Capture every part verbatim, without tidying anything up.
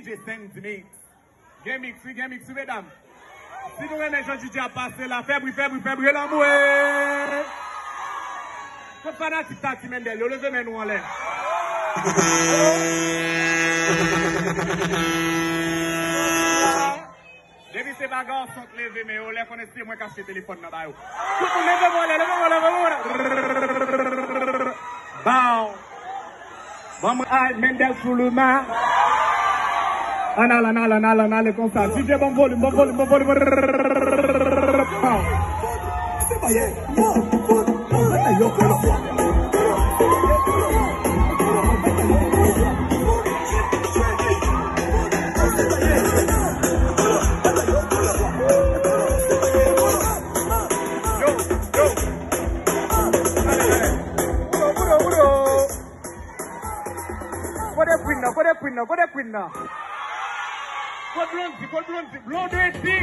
G cinq mix. Gen mix, wi, gen mix, wi, medam. Si nou renmen jan D J ap pase la, fè bri, fè bri, fè bri, lanmou, eh! Kot fanatik Tati Mendel yo, leve men nou anlè. Depi se pa gason k leve men yo, lè konnen se mwen k achte telefòn nan ba yo. Tout moun leve men anlè, leve men anlè, leve men anlè. Bow. Ban mwen ay Mendel Souluma. Ann ale, ann ale, ann ale, ann ale konsa. D J, ban m volim, ban m volim, ban m volim. Pow. Yo, yo. Kote queen nan? Kote queen nan? Kote queen nan? Kot Blondedy? Kot Blondedy? Blondedy!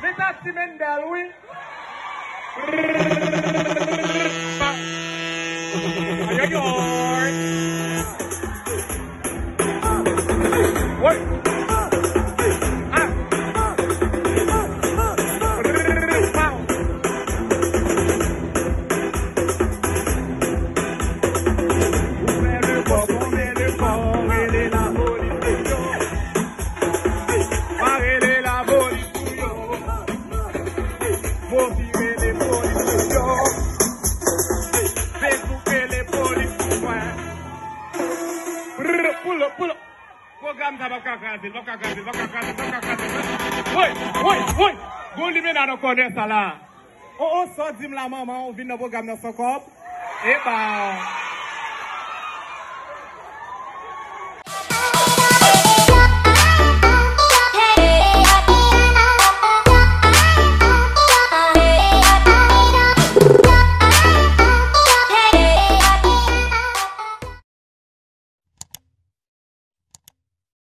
Men Tati Mendel, wi! Ayayay! Woy! Ah! Pow! Ouvè le kò, ouvè le kò, rele lapolis pou yo. Pa rele lapolis pou yo. Mofi rele polis pou yo. Facebook rele polis pou mwen. Brrr, pull up, pull up. Pwogram sa p ap ka kraze l, p ap ka kraze l, p ap ka kraze l, p ap ka kraze l. Woy, woy, woy. Gon limena nan kònè sa la. O, o, sa w di m la, manman, ou vin nan pwogram nan san kòb? Epa!